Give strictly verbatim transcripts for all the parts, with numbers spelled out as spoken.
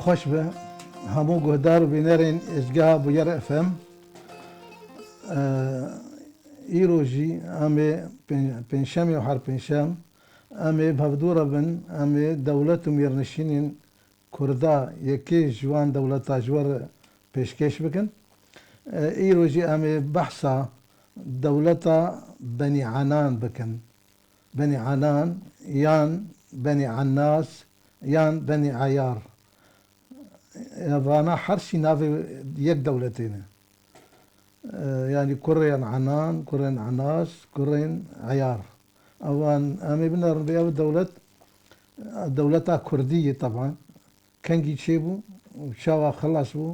Xweş be hemû guhdar û bînerên êzgeha Bûyer F M. Îro jî em ê pên-, pêncşemê û her pêncşem em ê bi hevdû re bin, em ê dewlet û mêrnişînên Kurda yekê ji wan dewleta ji we re pêşkêş bikin. Îro jî em ê behsa dewleta Benî Enan bikin. Benî Enan yan Benî Ennas yan Benî Eyar. Vana her sî navê yek dewletê ne. Yanî kurên Enan, kurên Enas, kurên Eyar. Evan em ê binerin vê ev dewlet, dewleta Kurdî ye teban. Kengî çêbû û çawa xilas bû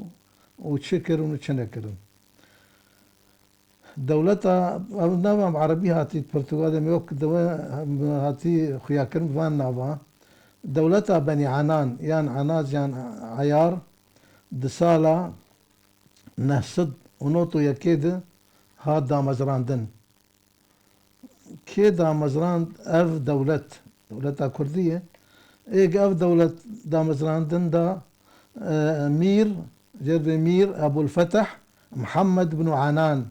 û çi kirin û çi nekirin. Dewleta, ev nava bi erebî hatî, di Portugalê me wek dewe hatî xuyakirin bi van nava. Dewleta Benî Enan yan Enaz yan Eyar di sala neh sed û nod û yekê de hat damezrandin. Kê damezrand ev dewlet? Dewleta Kurdî ye. Êk ev dewlet damezrandin da, e, Mîr, cerdê Mîr Ebul Feteh Mihemed bin Enan.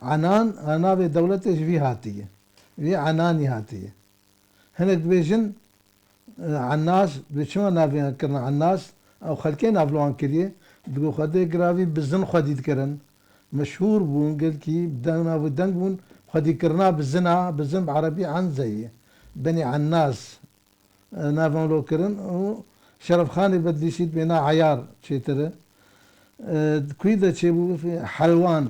Enan, e, navê dewletê ji vî hatiye. Vî Enanî hatiye. Hinek dibêjin, e, Ennas, bi çima navê kirine Ennas? Ew xelkê nav li wan kiriye. Digo Xwedê giravî bizin xwedî dikirin. Meşhûr bûn, gelkî deng, nav û deng bûn. Xwedîkirina bizina, bizin bi erebî enze ye. Benî Ennas, e, navê wan lo kirin û Şerefxanê Bedlîsî dibêna Eyar çêtir e. E, di kuyî de çêbû? Helwan.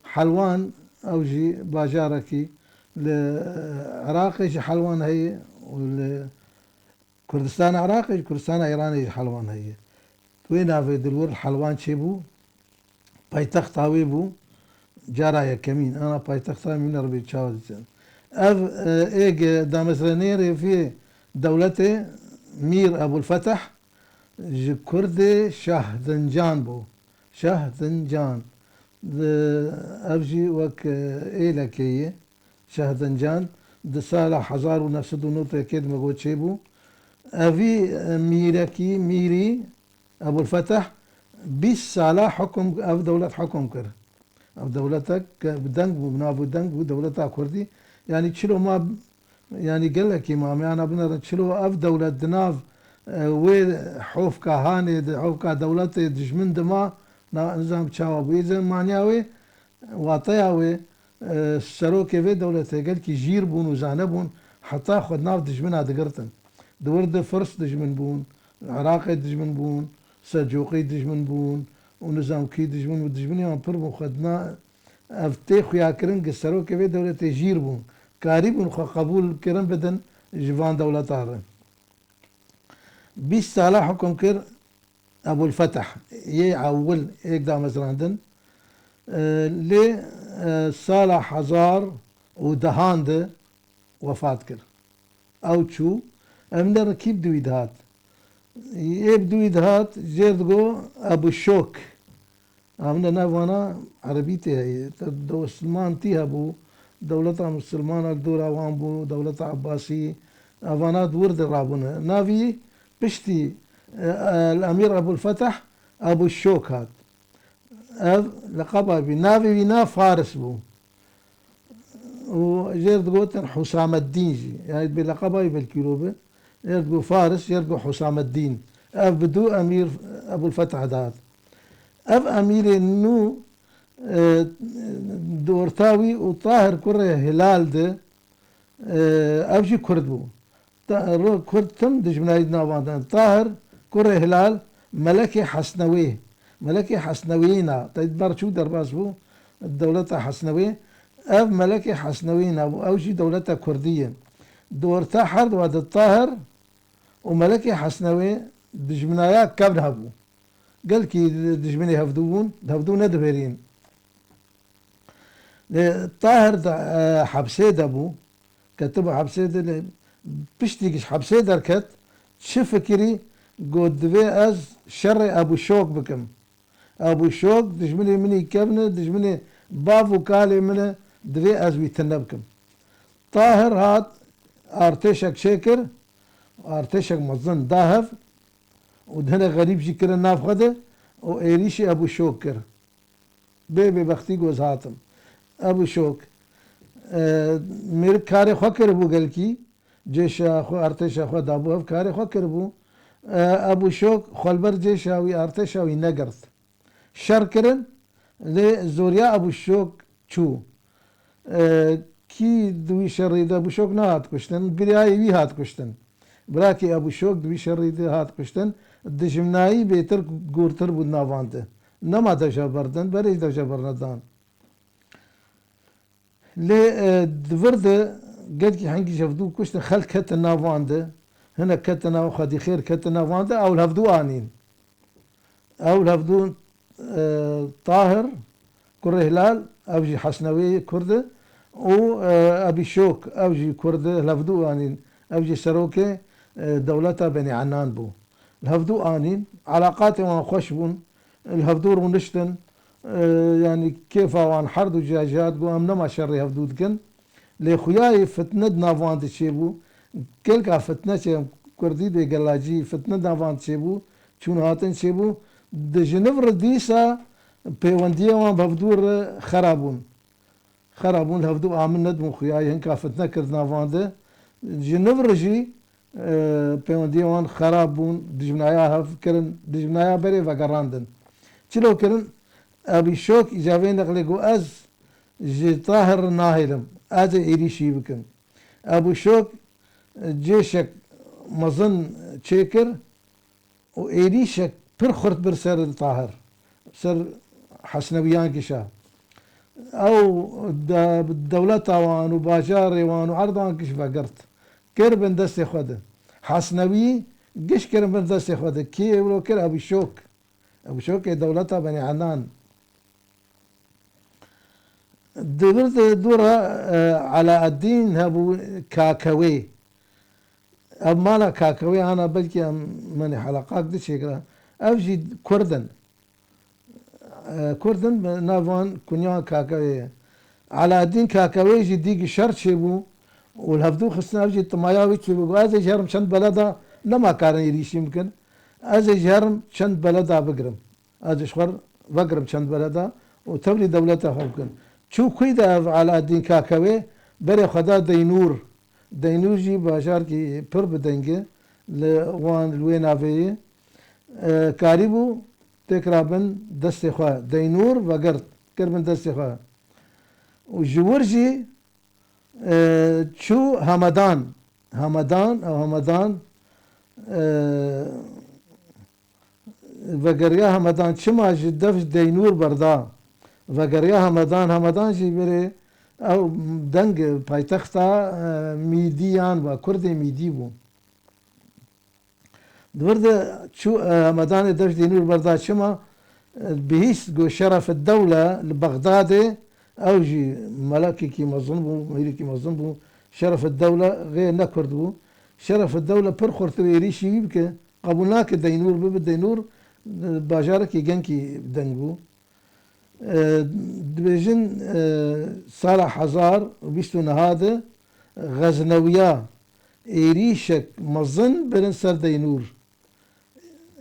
Helwan, ew jî bajarekî li, e, Iraqê jî Helwan heye û li Kurdistana Iraqê jî, Kurdistana Îranê jî Helwan heye. Wê navê di li wir Helwan çêbû, paytexta wê bû, cara yekemîn. Ana paytexta min re bê çawa dîtin. Ev, e, êk damezrenêrê vê dewletê Mîr Ebul Feteh ji Kurdê Şahdincan bû. Şahdincan. Di, ev jî wek, e, êlekê ye. Şahdincan di sala hezar û neh sed û nod û yekê de me got çêbû. Evî, e, mîrekî, mîrî, Ebul Feteh, bîst sala hukum, ev dewlet hukum kir. Ev dewletek ke bi deng bû, bi nav û deng bû, dewleta Kurdî. Yanî çilo ma, yanî gelekî ma, me ana binerin, çilo ev dewlet di nav, e, wê hofka hanê, di hofka dewletê dijmin dima, na, nizam çawa bû. Êzên manya wê, wateya wê, e, serokê vê dewletê gelkî jîr bûn û zane bûn, heta xwe di nav dijmina digirtin. Di wir de Firs dijmin bûn, Iraqê dijmin bûn, Selcûqî dijmin bûn û nizam kî dijmin bû, dijminê wan pir bûn. Xwe di na, ev tê xuyakirin ki serokê vê dewletê jîr bûn. Karîbûn xwe qebûl kirin bidin ji van dewleta re. Bîst sala hukum kir Ebul Feteh, yê ewil êk damezrandin, e, lê, e, sala hezar û dehan de wefat kir. Ew çû, em ne kî bi dûî dihat. Ê bi dûî dihat, jê digo Ebu Şok. Amine nav wana erebî tê heye. Te dewsilmantî hebû, dewleta misilmana li dora wan bû, dewleta Abbasî, evana di wir de rabûne. Navî piştî, e, e, Emîr Ebul Feteh Ebu Şok hat. Ev leqeba wî, navê wî na Faris bû. Û jêr digotin Husameddîn jî. Yani bi leqeba wî belkî lo bi. Jêr digo Faris, jêr digo Husameddîn. Ev bi dû Emîr Ebul Fetah dihat. Ev emîrê nû, e, di orta wî û Tahir kurê Hilal de, e, ev jî Kurd bû. Ta-, ro-, Kurd tim dijminayî di nav wan de. Tahir kurê Hilal, Melekê Hesnewê. Melekê Hesnewî na, te ber çû derbas bû, dewleta Hesnewê. Ev Melekê Hesnewî na bû, ew jî dewleta Kurdî ye. Di orta her diwa de Tahir û Melekê Hesnewê dijminaya kevn hebû. Gelkî dijminê hevdû bûn, hevdû nedibêrîn. Lê Tahir de, e, hepsê de bû, ketibû hepsê de, lê piştî ji hepsê derket, çi fikirî, got, divê ez şerê Ebû Şok bikim. Ebû Şok dijminê min î kevn e, dijminê bav û kalê min e, divê ez wî tune bikim. Tahir hat, artêşek çêkir, artêşek mezin da hev, û di hinek xerîb jî kirin nav xwe de û êrîşî Ebû Şok kir. Bê bêbextî goz hatin. Ebû Şok, e, mêrik karê xwe kiribû gelkî, cêşa xwe, artêşa xwe dabû hev, karê xwe kiribû. E, Ebû Şok xwe li ber cêşa wî, artêşa wî negirt. Şer kirin, lê zoriya Ebû Şok çû. E, kî di wî şerî de Ebû Şok nehat kuştin, birayê wî hat kuştin. Birakî Ebû Şok di wî şerî de hat kuştin, dijminayî bêtir gûrtir bû di navan de. Nema dev ji hev berdin, berê jî dev ji hev bernedan. Lê, e, di vir de gelkî hingî ji hevdû kuştin, xelk ketin nav wan de, hinek ketin nav, xwedî xêr ketin nav wan de, ew li hevdû anîn. Ew li hevdû, e, Tahir, kurê Hilal, ew jî Hesnewê Kurd e, û, e, Ebî Şok, ew jî Kurd e, li hevdû anîn. Ew jî serokê, e, dewleta Benî Enan bû. Li hevdû anîn, elaqatê wan xweş bûn, li hevdû rûniştin, e, yanî kêfa wan her du ciya jêhat bû, em nema şerê hevdû dikin. Lê xuyayê fitne di nav wan de çêbû. Gelka fitne çê, kurdî bê gelacî, fitne di nav wan de çêbû, çûn hatin çêbû. Di ji nû re dîsa pêwendiyê wan bi hevdû re xera bûn. Xera bûn, li hevdû amin nedibûn, xuyayê hinka fitne kir di nav wan de. Ji nû re jî, e, pêwendiyê wan xerab bûn, dijminaya hev kirin, dijminaya berê vegerandin. Çilo kirin? Ebî Şok îca vê neqlê got, ez ji Tahir re nahêlim, ez ê êrîşî bikim. Ebû Şok, e, cêşek mezin çêkir û êrîşek pir xurt bir ser Tahir, ser Hesnewiyan kişa. Ew de-, dewleta wan û bajarê wan û erda wan giş vegirt. Kir bin destê xwe de. Hesnewî giş kirin bin destê xwe de. Kî wilo kir? Ebû Şok. Ebû Şokê dewleta Benî Enan. Di vir de dû re, e, Elaeddîn hebû, Kakewê. Ev mala Kakewê ana belkî em menê helaqak di çêkira. Ev jî Kurd in. E, Kurd in, bi nav wan kunya Kakewê ye. Elaeddîn Kakewê jî dîgî şer çêbû û li hevdû xistin, ev jî timaya wî çêbû. Got, ez ê ji herim çend beleda nema karin êrîşî bikin. Ez ê ji herim çend beleda bigirim. Ez ji xwe vegirim çend beleda û tevlî dewleta xwe bikin. Çû kûy de ev Elaeddîn Kakewê, berê xwe da Deynûr. Deynûr jî bajarekî pir bi deng e li wan, li wê navê ye. E, karîbû têkira bin destê xwe. Deynûr vegirt, kir bin destê xwe. Û ji wir jî, e, çû Hemedan. Hemedan, ew Hemedan, e, vegeriya Hemedan çima ji dev Deynûr berda? Vegeriya Hemedan, Hemedan jî berê ew deng paytexta, e, Mîdiyan ve, Kurdê Mîdî bû. Di vir de çû, e, Hemedanê dev ji Deynûr berda çima? E, bihîst got Şerefeddewle li Bexdadê, ew jî melekekî mezin bû, mîrikî mezin bû. Şerefeddewle rê ne Kurd bû. Şerefeddewle pir xurtir êrîşî wî bike. Qebûl nake Deynûr bibe, Deynûr, e, bajarekî genkî deng bû. E, dibêjin, e, sala hezar û bîst û neha de Xeznewiya êrîşek mezin birin ser Deynûr.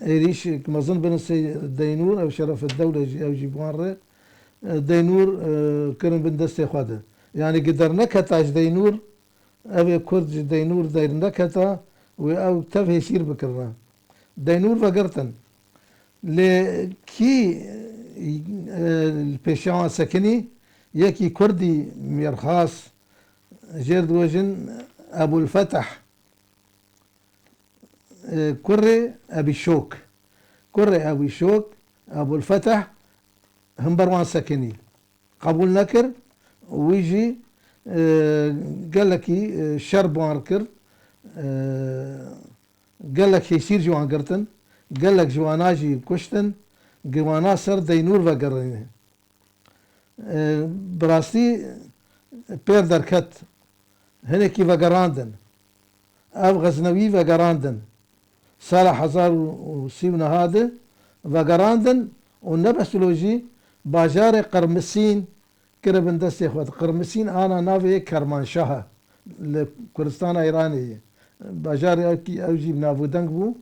Êrîşek mezin birin ser Deynûr, ew Şerefeddewle jî, ew jî bi wan re, e, Deynûr, e, kirin bin destê xwe de. Yanî gi derneketa ji Deynûr, ev ê Kurd ji Deynûr derneketa, wê ew tev hêsîr bikirine. Deynûr vegirtin. Lê kî, e, li pêşiya wan sekinî? Yekî Kurdî Mêrxas, jêr dibêjin Ebûlfeteh, e, kurê Ebî Şok. Kurê Ebî Şok, Ebûlfeteh, himber wan sekinî. Qebûl nekir. Wî jî, e, gelekî, e, şer bi wan kir. E, gelek hêsîr ji wan girtin. Gelek ji wana jî kuştin. Gi wana ser Deynûr vegerîne. E, bi rastî pêr derket. Hinekî vegerandin. Ev Xeznewî vegerandin. Sala hezar û sî û neha de vegerandin û ne bes wilo jî bajarê Qirmisîn kiribin destê xwe. Qirmisîn ana navê yê Kermanşah e. Li Kurdistana Îranê ye. Bajarê ew jî bi nav û deng bû.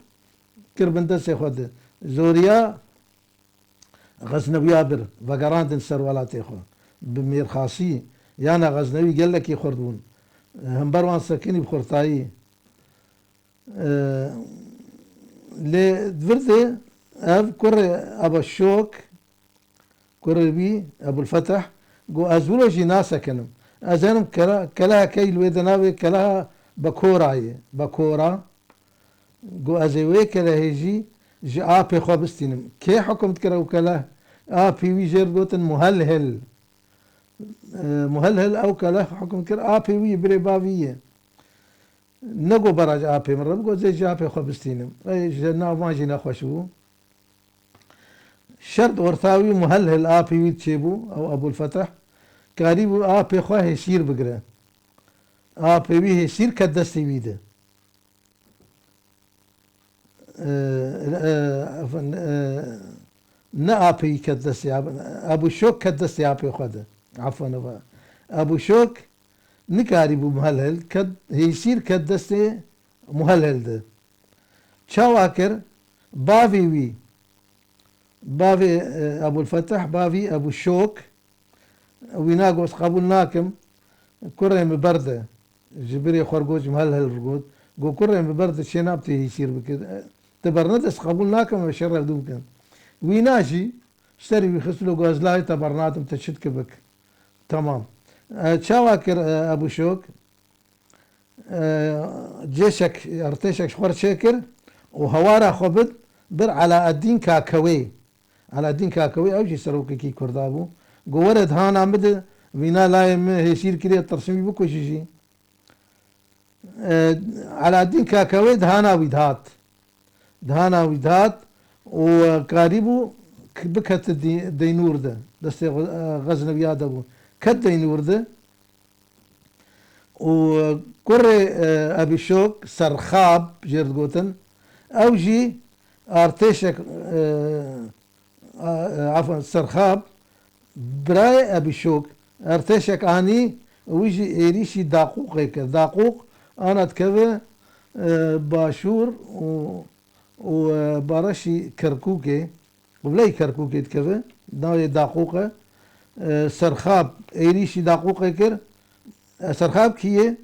kir bin destê xwe di. Zoriya Xeznewiya bir, vegerandin ser welatê xwe. Bi mêrxasî, yana Xeznewî gelekî xurt bûn. Hember wan sekinî bi xurtayî. Ee, lê di vir de ev kurê Eba Şok, kurê wî Ebulfeteh, got, ez wilo jî nasekinim. Ez henim kele-, kelehekey li wê de navê keleha Bekora ye. Bekora. Got, ez ê wê kelehê jî ji apê xwe bistînim. Kê hukum dikir ew keleh? Apê wî jê re digotin Muhelhil. Ee, Muhelhil ew keleh hukum dikir. Apê wî, birê bavî ye. Negot, bera ji apê min re, bigot, ez ê ji apê xwe bistînim. Ey, ji nav wan jî nexweş bû. Şert orta wî Muhelhil apê wî çêbû, ew Ebulfeteh. Karîbû apê xwe hêsîr bigire. Apê wî hêsîr ket destê wî de. Ee, e, efendim, e, ne apê wî ket destê, Ebû Şok ket destê apê xwe de. Efendim, Ebû Şok nikarîbû Muhelhil, ket, hêsîr ket destê Muhelhil de. Çawa kir? Bavê wî, bavê, e, Ebûlfeteh, bavî Ebû Şok, wîna got, qebûl nakim, kurê min berde. Ji birê xwe re got, ji Muhelhil re got. Got, kurê min berde, çê nab tê hêsîr bike. Te bernede, ez qebûl nakim, em şer revdû bikin. Wîna jî serê wî xist lo, got, ez layê te bernadim, te çi dike bik. Temam. E, çawa kir, e, Ebû Şok? E, cêşek, artêşek ji xwe re çêkir û hewara xwe bid, bir Elaeddîn Kakewê. Elaeddîn Kakewê ew jî serokekî Kurda bû. Got, were dihana min de, vîna layê min hêsîr kiriye, tirsim wî bikujî jî. E, Elaeddîn Kakewê dihana wî dihat. Dihana wî dihat û, e, karîbû k-, bikete dî-, deynûr de. Destê xwe, e, Xeznewiya de bû. Ket deynûr de û, e, kurê, e, Ebîşok, Serxab jê re digotin, ew jî artêşek, e, a, e, afwan, Serxab, birayê Ebîşok, artêşek anî, wî jî êrîşî Daqûqê kir. Daqûq ana dikeve, e, başûr û, û, e, bareşî Kerkûkê, qibleyê Kerkûkê dikeve, navê Daqûq e. E, Serxab êrîşî Daqûqê kir. E, Serxab kî ye?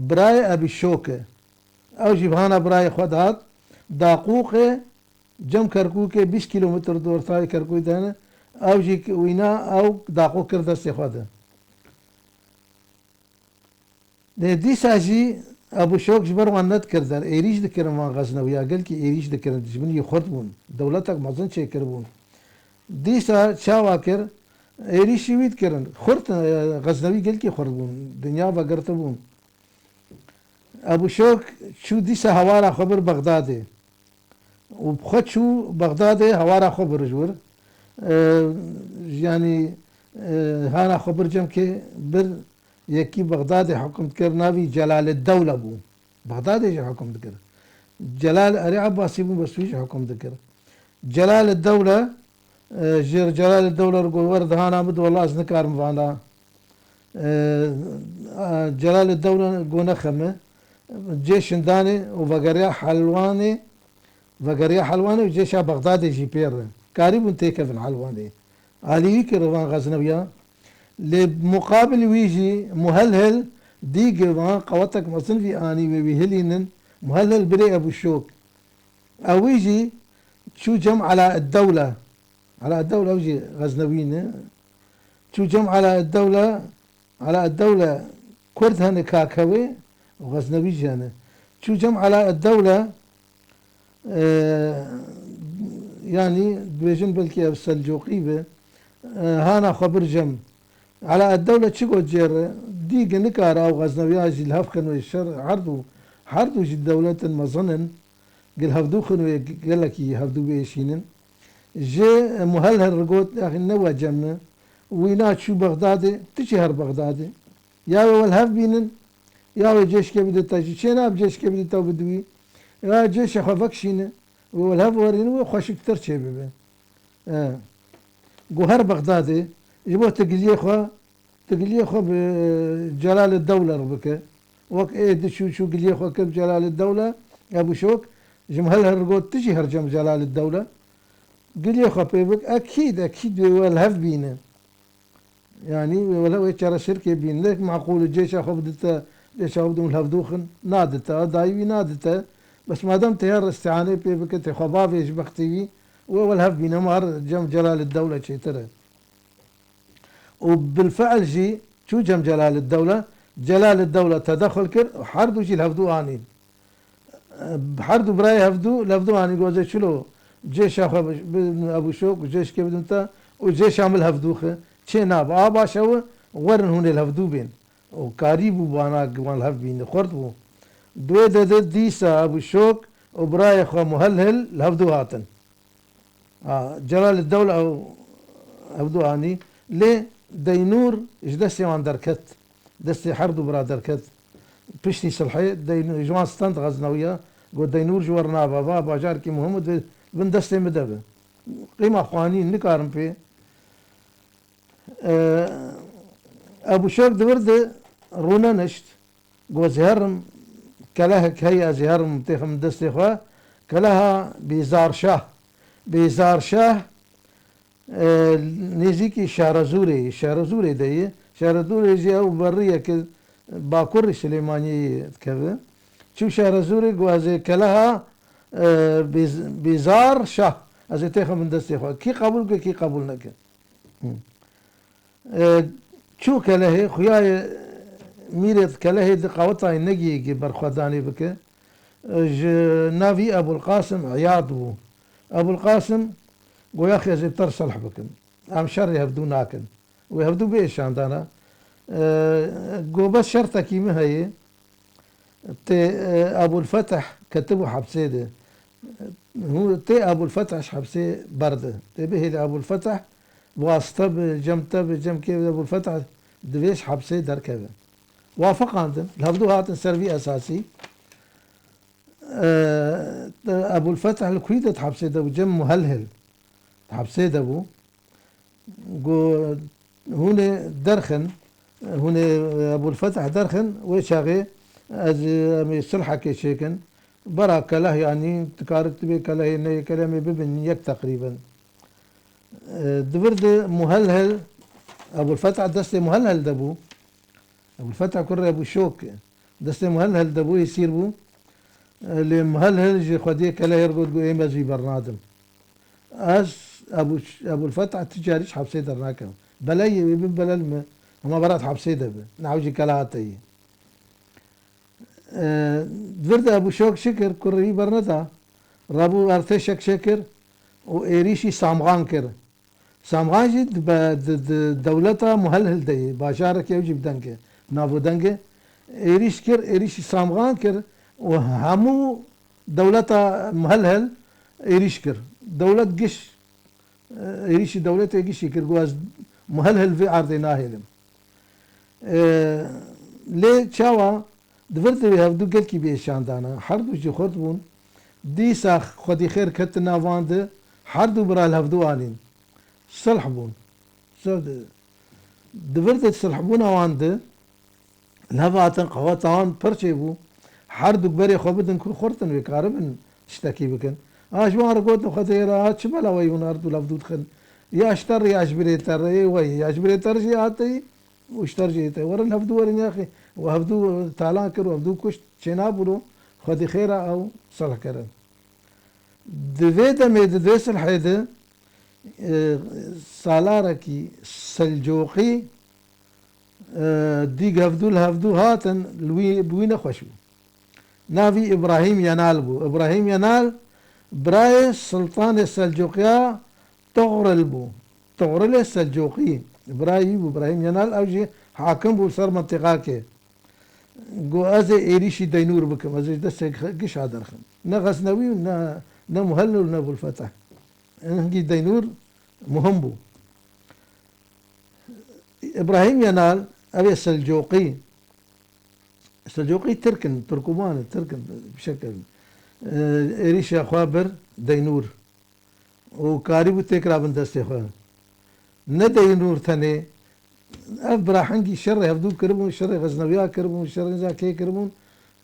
Birayê Ebîşok e. Ew jî bi hana birayê xwe dihat. Daqûqê cem Kerkûkê bîst kîlometr di ortayê Kerkûkê de hene. Ew jî wîna ew Daqûq kir destê xwe de. Lê dîsa jî Ebû Şok ji ber wan nedikir der. Êrîş dikirin van Xeznewiya. Gelkî êrîş dikirin. Dijminî xurt bûn. Dewletek mezin çêkiribûn. Dîsa çawa kir? Êrîşî wî dikirin. Xurt, e, Xeznewî gelkî xurt bûn. Dinya vegirtibûn. Ebû Şok çû dîsa hewara xwe bir Bexdadê. Û bi xwe çû Bexdadê hewara xwe bir ji wir. E, yanî, e, hana xwe bir cem kê bir yekî Bexdadê hukum dikir, navî Celaleddewle bû. Bexdadê jî hukum dikir. Celal, erê Ebbasî bû, bes wî jî hukum dikir. Celaleddewle, e, ji Celaleddewle re got, were dihana min de, wela ez nikarim vana. E, e, Celaleddewle got, nexeme. Cêşin danê û vegeriya Helwanê, vegeriya Helwanê û cêşa Bexdadê jî pê re. Karîbûn têkevin Helwanê. Alî wî kir van Xeznewiya. Lê muqabil wî jî Muhelhil dî got, van qewetek mezin vî anî wê wî hilînin. Muhelhil birê Ebû Şok. Ew wî jî çû cem Elaeddewle. Elaeddewle ew jî Xeznewî ne. Çû cem Elaeddewle, Elaeddewle Kurd hene Kakewê û Xeznewî jî hene. Çû cem Elaeddewle, e, yanî dibêjin belkî ev Selcoqî be, e, hana xwe bir cem. Elaeddewle çi got cê re? Dî ge nikare ew Xeznewiya jî li hev xin wê şer, her du, her du jî dewletin mezin in. Gel hevdû xin wê gelekî hevdû biêşînin. Ji Muhelhil re got, "Axî ne we cem me." Wîna çû Bexdadê, tu çi her Bexdadê? Ya wê we li hev bînin, ya wê cêşkê bide te jî. Çê nabe cêşkê bide te û bide wî. Ya cêşê xwe vekişîne, wê we li hev werîne, wê xweşiktir çê bibe. E, got her Bexdadê, ji bo tu giliyê xwe, tu giliyê xwe bi Celaleddewle re bike. Wek ê diçû çû giliyê xwe kir bi Celaleddewle, Ebû Şok, Ji Muhelhel re got, tu jî her cem Celalid Dewle. Giliyê xwe pê bik, ekîd, ekîd wê we li hev bîne. Yanî wê wele wê çareserkê bîne. Ne meqûl e cêşa xwe bidite, cêşa xwe bidin li hevdû xin. Nadite, a dayî wî nadite. Bes madem tê her îstianê pê bike, tê xwe bavêje bextê wî, wê we li hev bîne, ma her cem Celalid Dewle çêtir e. Û bilfiil jî çû cem Celalid Dewle, Celalid Dewle tedexul kir û her du jî li hevdû anîn. Her du birayê hevdû, li hevdû anîn, got, ez ê çilo cêşa xwe bi, bi Ebû Şok û cêşkê bidim te û cêşa min li hevdû xi. Çê nabe. A baş ew e, werin hûn ê li hevdû bên. Û karî bû bana wan li hev bîne, xurt bû. Di wê de de dîsa Ebû Şok û birayê xwe Muhelhel li hevdû hatin. Ha, Celalid Dewle ew hevdû anî, lê Deynûr ji destê wan derket. Destê her du bira derket. Piştî silhê Deynûr, ji wan stend Xeznewiya, got, Deynûr ji we re nabe, va bajarekî muhim e, di bin destê min de be. Qîma xwe anîn, nikarim pê. Ebu Şok di vir de rûnenişt. Got, ez ê herim, kelehek heye, ez ê herim têxim destê xwe. Keleha Bîzar Şah. Bîzar Şah, e, nêzîkî Şarezûrê ye. Şarezûrê de ye. Şarezûrê jî ew beriyeke bakurê Silêmaniyê dikeve. Çû Şarezûrê, got, ez ê keleha, e, Bîz-, Bîzar Şah, ez ê têxim destê xwe. Kî qebûl ke, kî qebûl neke. Hı. E, çû kelehê, xuya ye mîrê kelehê di qawetayê negiyê gi berxwedanê bike. E, ji navî Ebul Qasim Eyad bû. Ebul Qasim goya xêzê ter selh bikin. Em şerê hevdû nakin. Wê hevdû bê şandana. E, go bes şertekî min heye. Tê, e, Ebul Fetih ketibû hepsê de. Hû-, tê Ebul Fetih ji hepsê berde. Tê bihêle Ebul Fetih, wasite bi, cem te bi, cem kê bi, Ebul Fetih divê ji hepsê derkeve. Wafiqandin, li hevdû hatin ser vî esasî. E, Ebul Fetih li kuyî de di hepsê de bû, cem Muhelhil di hepsê de bû. Got, hûn ê derxin, hûn ê Ebul Fetih derxin, wê çaxê ez, em ê sulhekê çêkin. Bera keleh, yanî, dikare tu bê kelehê, neyê kelehê, em ê bibin yek teqrîben. E, di vir de Muhelhel, Ebul Fetih destê Muhelhel de bû. Ebul Fetih kurê Ebû Şok destê Muhelhel de bû, êsîr bû. Lê Muhelhel ji xwediyê kelehê re got, got, êm ez wî bernadim. Ez Ebû, Ebul Fetih ti carî ji hepsê dernakim. Beleyê wê bin belel me, hema berat hepsê de be. New jî keleha te yî. E, vir de Ebû Şok çi kir, kurê wî berneda. Rabû artêşek çêkir û êrîşî Samxan kir. Samxan jî di be-, di, di dewleta Muhelhil de ye, bajarekî ew jî bi deng e, navûdeng e. Êrîş kir, êrîşî Samxan kir û hemû dewleta Muhelhil êrîş kir. Dewlet giş, e, êrîşî dewletê gişî kir, got, ez Muhelhil vê erdê nahêlim. E, lê çawa? Di vir de wê hevdû gelkî bi êşan dana. Her du jî xurt bûn. Dîsa xwedî xêr ketin nav wan de, her du bira li hevdû anîn. Silh bûn. Silh de, di vir de silhbûna wan de, li hev hatin qeweta wan pir çêbû. Her du berê xwe bidin ku xurt in, wê karibin tiştekî bikin. A ji wan re gotin, Xwedê ra, a çi bela wey hûn her du li hevdû dixin? Ya ji te re ya ji birê te re, ê wey, ya ji birê te re jî hate yî. Û ji te re jî te, werin hevdû werin yaxê. Û hevdû talan kir û hevdû kuşt, çênabûn û xwedî xêra ew selh kirin. Di vê demê de, di vê silhê de, e, salarekî Selcoqî, e, dîg hevdû li hevdû hatin, li wî, bi wî nexweş bû. Navî Îbrahîm Yenal bû. Îbrahîm Yenal birayê Sultanê Selcoqiya Tuxril bû. Tuxrilê Selcoqî, birayê wî bû, Îbrahîm Yenal, ew jî hakim bû li ser mentiqakê. Got, ez ê êrîşî Deynûr bikim, ez ê ji destê giş derxim. Ne Xeznewî û ne, ne Muhellil û ne Bulfeteh. Hingî Deynûr muhim bû. Îbrahîm Yenal, ev ê Selcoqî, Selcoqî Tirk in, Turkuman in, Tirk in, bi şekil. Êrîşa xwe bir Deynûr. û karîbû têkira bin destê xwe. Ne Deynûr tenê, ev bira hingî şerê hevdû kiribûn, şerê Xeznewiya kiribûn, şerê nîza kê kiribûn,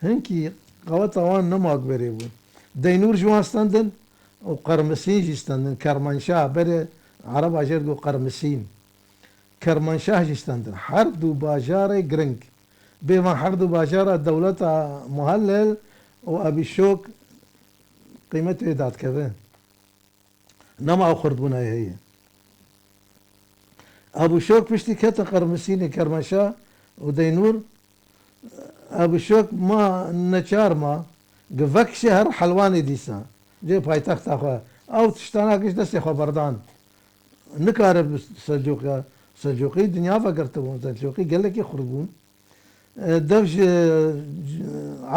hinkî qeweta wan nema wek berê bû. Deynûr ji wan stendin û Qermisîn jî stendin. Kermanşah, berê Ereba jê re got Qermisîn. Kermanşah jî stendin. Her du bajarê giring. Bê van her du bajara dewleta Muhellel û Ebî Şok qîmet wê dadikeve. Nema ew xurtbûna heye. Ebû Şok piştî ketin Qermisînê, Kermanşah û Deynûr. Ebû Şok ma neçar ma, gi vekişê her Helwanê dîsa. Cê paytexta xwe. Ew tiştana giş destê xwe berdan. Nikare bi Selcûqiya. Selcûqî dinya vegirtibûn. Selcûqî gelekî xurt bûn. E, dev ji, ji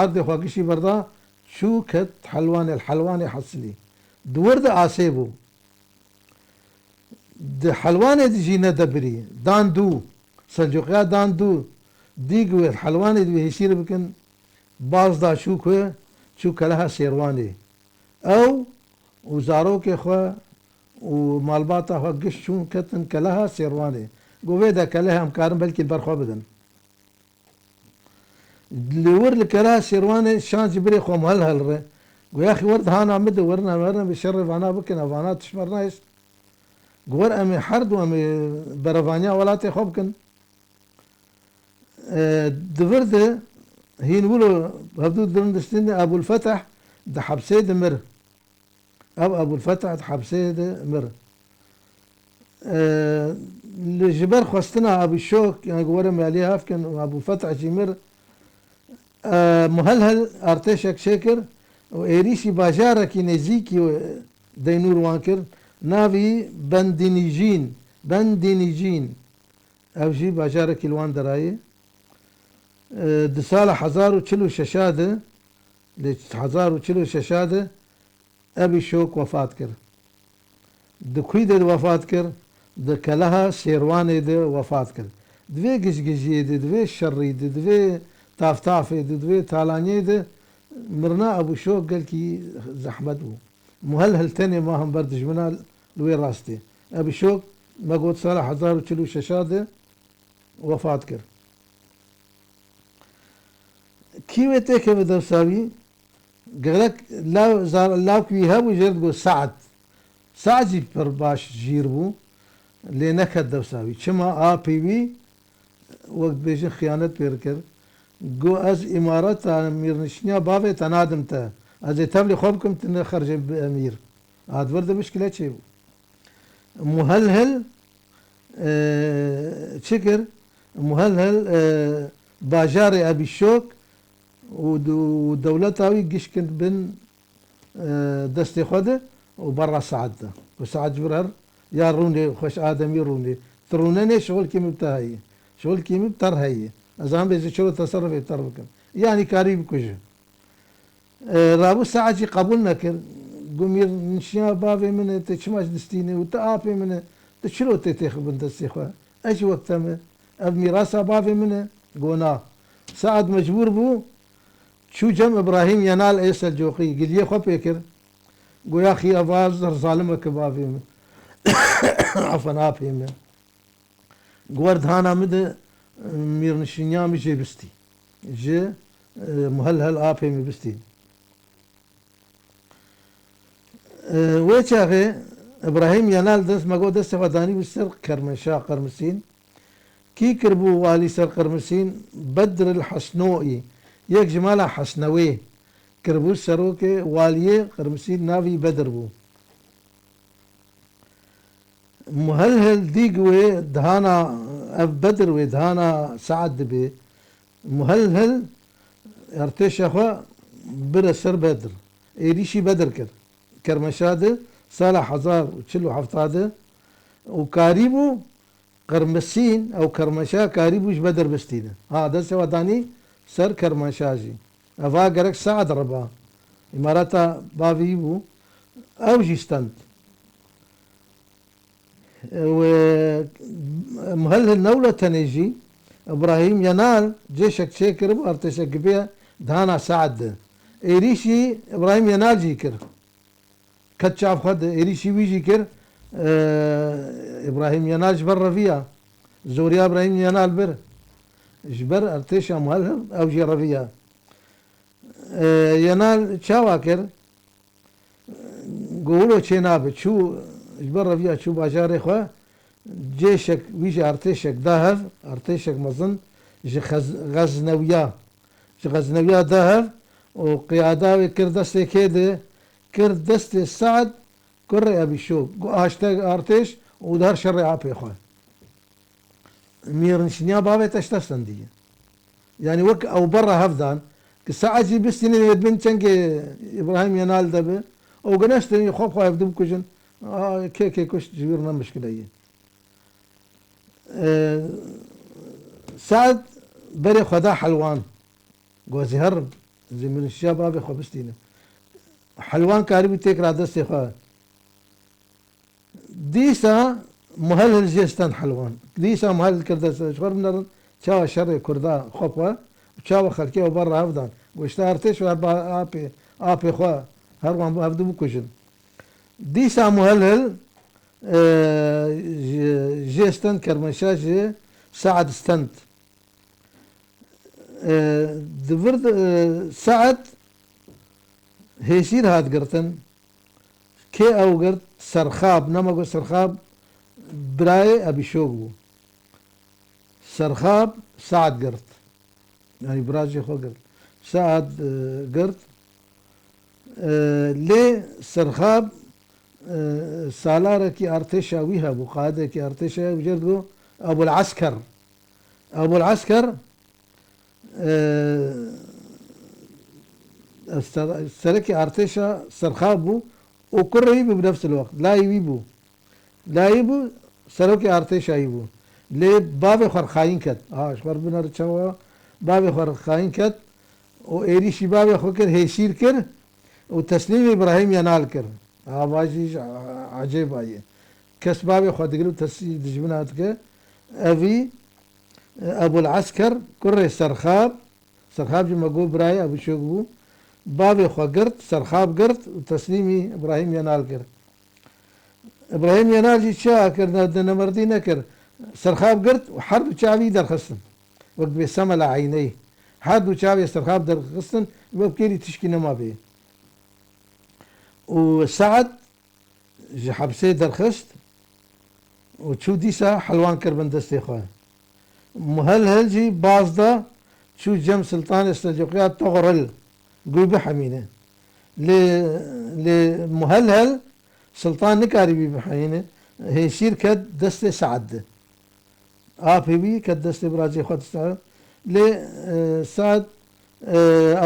erdê xwe gişî berda, çû ket Helwanê, li Helwanê hesilî. Di wir de asê bû. Di Helwanê de jî nedebirî. Dan dû. Selcûqiya dan dû. Dî ku wê li Helwanê de wê hêşîr bikin, baz da çû ku, çû keleha Sêrwanê. Ew û zarokê xwe û malbata xwe giş çûn ketin keleha Sêrwanê. Got, vê de kelehê em karin belkî li ber xwe bidin. Li wir li keleha Sêrwanê şan ji birê xwe Muhelhel re. Got, yaxî wer dihana min de werin, em werin bi şerê vana bikin, ev vana tişt me re nahêst. Got, wer em ê her du em ê berevaniya welatê xwe bikin. E, di vir de hîn wilo hevdû dirin distîn de Ebûl Feteh di hepsê de mir. Ev Ebûl Feteh di hepsê de mir. E, li ji ber xwestina Ebû Şok, yani ku were me aliyê hev kin û Ebûl Feteh jî mir, e, Muhelhel artêşek çêkir û êrîşî bajarekî nêzîkî Deynûr wan kir, navî Bendînîjîn, Bendînîjîn. Ev jî bajarekî li wan derayê. E, di sala hezar û çil û şeş de, lê hezar û çil û şeş de Ebî Şok wefat kir. Di kû de wefat kir? Di keleha Sêrwanê de wefat kir. Di vê gijgijiyê de, di vê şerî de, di vê taftafê de, di vê talaniyê de mirina Ebû Şok gelkî zehmet bû. Muhelhel tenê ma hember dijmina li wê rastê. Ebî Şok, me got, sala hezar û çil û şeş de wefat kir. Kî wê têkeve dewsa wî? Gerek law, zar-, lawk wî hebû, jê re digot Se'd. Se'd jî pir baş jîr bû, lê neket dewsa wî. Çima? Apê wî, wek dibêjin, xiyanet pê re kir. Got, ez îmareta mîrnişîniya bavê te nadim te. Ez ê tevlî xwe bikim, tu nexercê bi emîr. A di vir de mişkile çêbû. Muhelhel, e, çi kir? Muhelhel, e, bajarê Ebî Şok û du-, û dewleta wî giş kir bin, e, destê xwe de û berra Se'd de. Û Se'd ji vir her ya rûnê, xweş ademî rûnê. Tu rûnenê, şixulkî min bi te heye. Şixulkî min bi te re heye. Ez an bêjî çilo teserrufê bi te re bikim. Yanî karî bikuje. E, rabû Se'd jî qebûl nekir. Got, mîr nişiya bavê min e, tu çima ji distînê û tu apê min e, tu çilo tê têxibin destê xwe? Ez jî wek te me. Ev mîrasa bavê min e. Got, na. Se'd mecbûr bû, çû cem Îbrahîm Yenal ê Selcûqî, giliyê xwe pê kir. Got, yaxî ev a zer zalimeke bavê min. Afan, apê min. Guwerdhana min de, e, mîrnişîniya min jê bistî. Ji, e, Muhelhel apê min bistî. E, wê çaxê Îbrahîm Yenal dest me got destê xwe danî bi ser Kermenşa Qirmisîn. Kî kiribû walî ser Qirmisîn? Bedr el Hesnoî, yek ji mala Hesnewê kiribû serokê waliyê Qirmisîn, navî Bedr bû. Muhelhel dîg wê dihana, ev Bedr wê dihana Se'd dibê. Muhelhel ertêşa xwe bire ser Bedr. Êrîşî Bedr kir. Kermeşa de sala hezar û çil û heft de û karîbû Qirmisîn, ew Kermeşa karîbû ji Bedr bistîne. Ha, destê xwe danî ser Kermeşa jî. Eva gerek Se'd re ba. Îmareta bavî bû. Ew jî stend. Ew, e, Muhelhil newle tenê jî, Îbrahîm Yenal cêşek çêkiribû, artêşek bê dana Se'd de. Êrîşî Îbrahîm Yenal jî kir. Ket çav xwe de êrîşî wî jî kir. E, Îbrahîm Yenal ji ber reviya. Zoriya Îbrahîm Yenal bir. Ji ber artêşa Muhelhil ew jî reviya. E, Yenal çawa kir? Go wilo çênabe, çû, ji ber reviya çû bajarê xwe, cêşek wî jî artêşek da hev, artêşek mezin ji Xez-, Xeznewiya, ji Xeznewiya da hev û qiyada wê kir destê kê de, kir destê Se'd kurê Ebî Şok. Go aşte artêş û di her şerê apê xwe. Mîrnişîniya bavê te ji te stendiye. Yanî wek ew berre hev dan, ki Se'd jî bistîne divê di bin çengê Îbrahîm Yenal de bi, ew gineştin xwe xwe hevdu bikujin, a, kê kê kuşt ji wî re ne mişkile ye. E, Se'd berê xwe da Helwan. Go ez ê herim, ez ê mîrnişîniya bavê xwe bistînim. Helwan karibû têkira destê xwe. Dîsa Muhelhil jê stend Helwan. Dîsa Muhelhil kir dest, ji xwe re binerin, çawa şerê Kurda xwe xwe û çawa xelkê ew berre hev dan. Go işte artêş û her ba-, apê, apê xwe her wan hev du bikujin. Dîsa Muhelhil, e, ji, jê stend, Kermenşah ji Se'd stend. E, di vir de, e, Se'd hêsîr hat girtin. Kê ew girt? Serxab. Nema got Serxab birayê Ebîşok bû. Serxab Se'd girt. Yanî biracê xwe girt. Se'd, e, girt. E, lê Serxab, e, salarekî artêşa wî hebû, qaidekî artêşa wî jê re digot Ebul Esker. Ebul Esker, e, ser-, serekî artêşa Serxab bû û kurê wî bû bi nefs el wext. Layî wî bû. Layî bû, serokê artêşa wî bû. Lê bavê xwe re xayîn ket. Ha, ji xwe re binere çawa bavê xwe re xayîn ket û êrîşî bavê xwe kir, hêsîr kir û teslîmî Îbrahîm Yenal kir. Ha, va jî ji ecêba ye. Kes bavê xwe digire û teslîmî dijmina dike. Evî, e, Ebul Esker, kurê Serxab, Serxab jî me got birayê Ebîşok bû. Bavê xwe girt, Serxab girt û teslîmî Îbrahîm Yenal kir. Îbrahîm Yenal jî çi kir, ne, di nemerdî nekir. Serxab girt û her du çavî derxistin. Wek bê semela eyneyî. Her du çavê Serxab derxistin, wek kêlî tişkî nema bê. Û Se'd ji hepsê derxist û çû dîsa Helwan kir bin destê xwe. Muhelhel jî baz da, çû cem Siltanê Selcuqiya Toxril, guy bihemîne. Lê, lê Muhelhel Siltan nikarî wî bihemîne, hêsîr ket destê Se'd de. Apê wî ket destê biracê xwe distare. Lê, e, Se'd, e,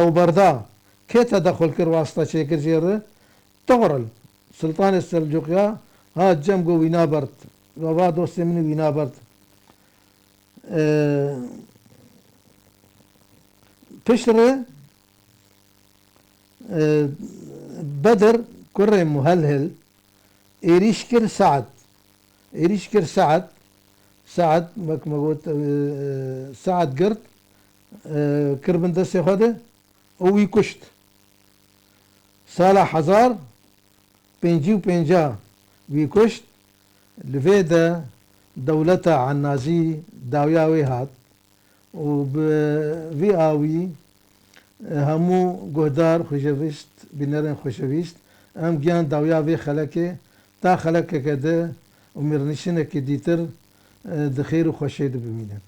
ew berda. Kê tedexul kir, wasita çêkir jê re? Toxril. Siltanê Selcuqiya hat cem got wî nabert. Va, va dostê min wî nabert. E, piştre, e, Bedir kurê Muhelhil êrîş kir Se'd. Êrîş kir Se'd. Se'd, wek me got, e, Se'd girt, e, kir bin destê xwe de û wî kuşt. Sala hezar pêncî û pênca wî kuşt. Li vê de dewleta Ennazî dawiya wê hat. Û bi vî awî, e, hemû guhdar, xweşevîst, bînerên xweşevîst, em giyan dawiya vê xelekê, ta xelekeke di û mîrnişînekê dîtir, e, di xêr û xweşê de bimînin.